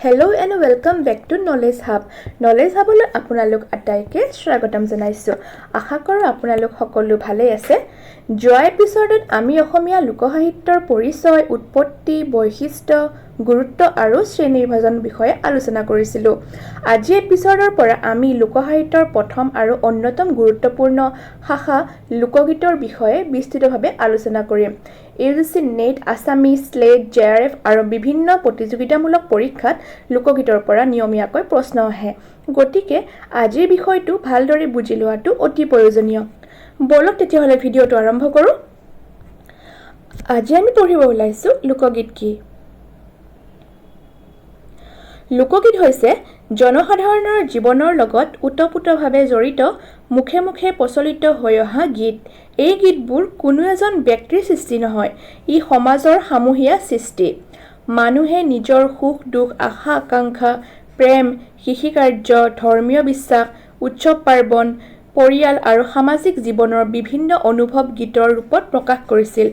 Hello and welcome back to Knowledge Hub. Knowledge হাবলৈ আপোনালোক আটাইকে স্বাগতম জনাইছোঁ। আশা কৰোঁ আপোনালোক সকলো ভালেই আছে। যোৱা এপিছ'ডত আমি অসমীয়া লোকসাহিত্যৰ পৰিচয়, উৎপত্তি, বৈশিষ্ট্য, গুৰুত্ব আৰু শ্ৰেণী বিভাজন বিষয়ে আলোচনা কৰিছিলোঁ। আজি এপিছ'ডৰ পৰা আমি লোকসাহিত্যৰ প্ৰথম আৰু অন্যতম গুৰুত্বপূৰ্ণ শাখা লোকগীতৰ বিষয়ে বিস্তৃতভাৱে আলোচনা কৰিম। UGC NET, Assamese, SLET, JRF আৰু বিভিন্ন প্ৰতিযোগিতামূলক পৰীক্ষাত লোকগীতৰ পৰা নিয়মীয়াকৈ প্ৰশ্ন আহে। গতিকে আজিৰ বিষয়টো ভালদৰে বুজি লোৱাটো অতি প্ৰয়োজনীয়। ব'লক তেতিয়াহ'লে ভিডিঅ'টো আৰম্ভ কৰোঁ। আজি আমি পঢ়িব ওলাইছোঁ লোকগীত কি। লোকগীত হৈছে জনসাধাৰণৰ জীৱনৰ লগত ওতপ্ৰোতভাৱে জড়িত, মুখে মুখে প্ৰচলিত হৈ অহা গীত। এই গীতবোৰ কোনো এজন ব্যক্তিৰ সৃষ্টি নহয়, ই সমাজৰ সমূহীয়া সৃষ্টি। মানুহে নিজৰ সুখ দুখ, আশা আকাংক্ষা, প্ৰেম, কৃষিকাৰ্য, ধৰ্মীয় বিশ্বাস, উৎসৱ পাৰ্বণ, পৰিয়াল আৰু সামাজিক জীৱনৰ বিভিন্ন অনুভৱ গীতৰ ৰূপত প্ৰকাশ কৰিছিল।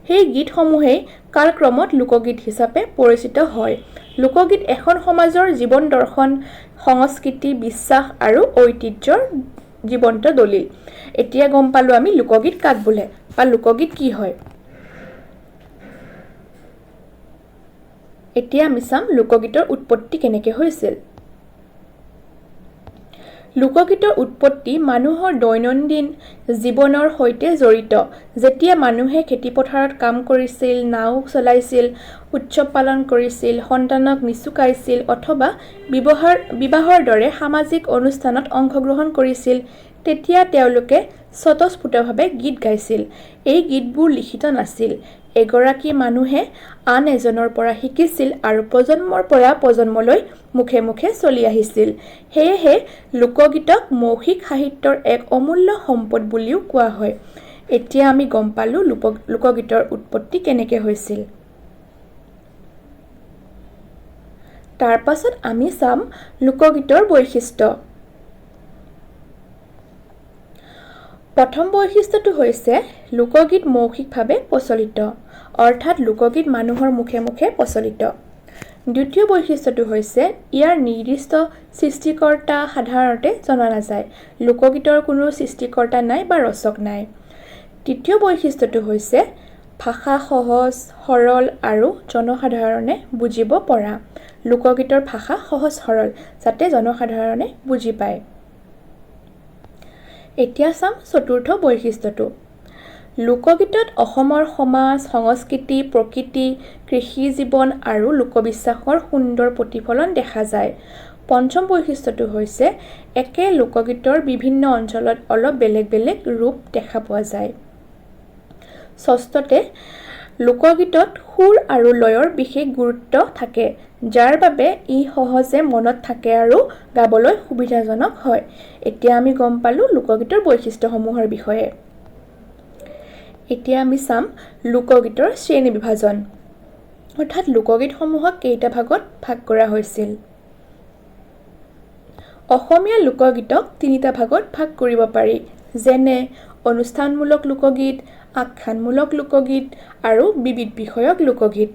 সেই গীতসমূহেই কালক্ৰমত লোকগীত হিচাপে পৰিচিত হয়। লোকগীত এখন সমাজৰ জীৱন দৰ্শন, সংস্কৃতি, বিশ্বাস আৰু ঐতিহ্যৰ জীৱন্ত দলিল। এতিয়া গম পালোঁ আমি লোকগীত কাক বোলে বা লোকগীত কি হয়। এতিয়া আমি চাম লোকগীতৰ উৎপত্তি কেনেকৈ হৈছিল। লোকগীতৰ উৎপত্তি মানুহৰ দৈনন্দিন জীৱনৰ সৈতে জড়িত। যেতিয়া মানুহে খেতিপথাৰত কাম কৰিছিল, নাও চলাইছিল, উৎসৱ পালন কৰিছিল, সন্তানক নিচুকাইছিল অথবা বিবাহৰ দৰে সামাজিক অনুষ্ঠানত অংশগ্ৰহণ কৰিছিল, তেতিয়া তেওঁলোকে স্বতঃস্ফূৰ্তভাৱে গীত গাইছিল। এই গীতবোৰ লিখিত নাছিল। এগৰাকী মানুহে আন এজনৰ পৰা শিকিছিল আৰু প্ৰজন্মৰ পৰা প্ৰজন্মলৈ মুখে মুখে চলি আহিছিল। সেয়েহে লোকগীতক মৌখিক সাহিত্যৰ এক অমূল্য সম্পদ বুলিও কোৱা হয়। এতিয়া আমি গম পালোঁ লোকগীতৰ উৎপত্তি কেনেকৈ হৈছিল। তাৰ পাছত আমি চাম লোকগীতৰ বৈশিষ্ট্য। প্ৰথম বৈশিষ্ট্যটো হৈছে লোকগীত মৌখিকভাৱে প্ৰচলিত, অৰ্থাৎ লোকগীত মানুহৰ মুখে মুখে প্ৰচলিত। দ্বিতীয় বৈশিষ্ট্যটো হৈছে ইয়াৰ নিৰ্দিষ্ট সৃষ্টিকৰ্তা সাধাৰণতে জনা নাযায়। লোকগীতৰ কোনো সৃষ্টিকৰ্তা নাই বা ৰচক নাই। তৃতীয় বৈশিষ্ট্যটো হৈছে ভাষা সহজ, সৰল আৰু জনসাধাৰণে বুজিব পৰা। লোকগীতৰ ভাষা সহজ সৰল, যাতে জনসাধাৰণে বুজি পায়। এতিয়া চাম চতুৰ্থ বৈশিষ্ট্যটো। লোকগীতত অসমৰ সমাজ, সংস্কৃতি, প্ৰকৃতি, কৃষি জীৱন আৰু লোকবিশ্বাসৰ সুন্দৰ প্ৰতিফলন দেখা যায়। পঞ্চম বৈশিষ্ট্যটো হৈছে একে লোকগীতৰ বিভিন্ন অঞ্চলত অলপ বেলেগ বেলেগ ৰূপ দেখা পোৱা যায়। ষষ্ঠতে, লোকগীতত সুৰ আৰু লয়ৰ বিশেষ গুৰুত্ব থাকে, যাৰ বাবে ই সহজে মনত থাকে আৰু গাবলৈ সুবিধাজনক হয়। এতিয়া আমি গম পালোঁ লোকগীতৰ বৈশিষ্ট্যসমূহৰ বিষয়ে। এতিয়া আমি চাম লোকগীতৰ শ্ৰেণী বিভাজন, অৰ্থাৎ লোকগীতসমূহক কেইটা ভাগত ভাগ কৰা হৈছিল। অসমীয়া লোকগীতক তিনিটা ভাগত ভাগ কৰিব পাৰি, যেনে অনুষ্ঠানমূলক লোকগীত, আখ্যানমূলক লোকগীত আৰু বিবিধ বিষয়ক লোকগীত।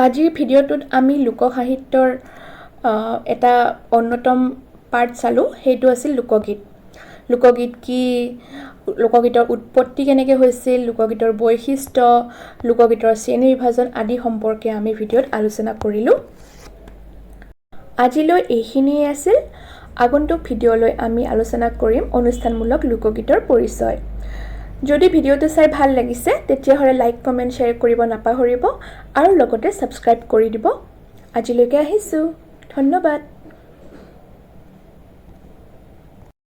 আজিৰ ভিডিঅ'টোত আমি লোকসাহিত্যৰ এটা অন্যতম পাৰ্ট চালোঁ, সেইটো আছিল লোকগীত। লোকগীত কি, লোকগীতৰ উৎপত্তি কেনেকৈ হৈছিল, লোকগীতৰ বৈশিষ্ট্য, লোকগীতৰ শ্ৰেণী বিভাজন আদি সম্পৰ্কে আমি ভিডিঅ'ত আলোচনা কৰিলোঁ। আজিলৈ এইখিনিয়ে আছিল। আগন্তুক ভিডিঅ'লৈ আমি আলোচনা কৰিম অনুষ্ঠানমূলক লোকগীতৰ পৰিচয়। যদি ভিডিঅ'টো চাই ভাল লাগিছে তেতিয়াহ'লে লাইক, কমেণ্ট, শ্বেয়াৰ কৰিব নাপাহৰিব আৰু লগতে ছাবস্ক্ৰাইব কৰি দিব। আজিলৈকে আহিছোঁ, ধন্যবাদ।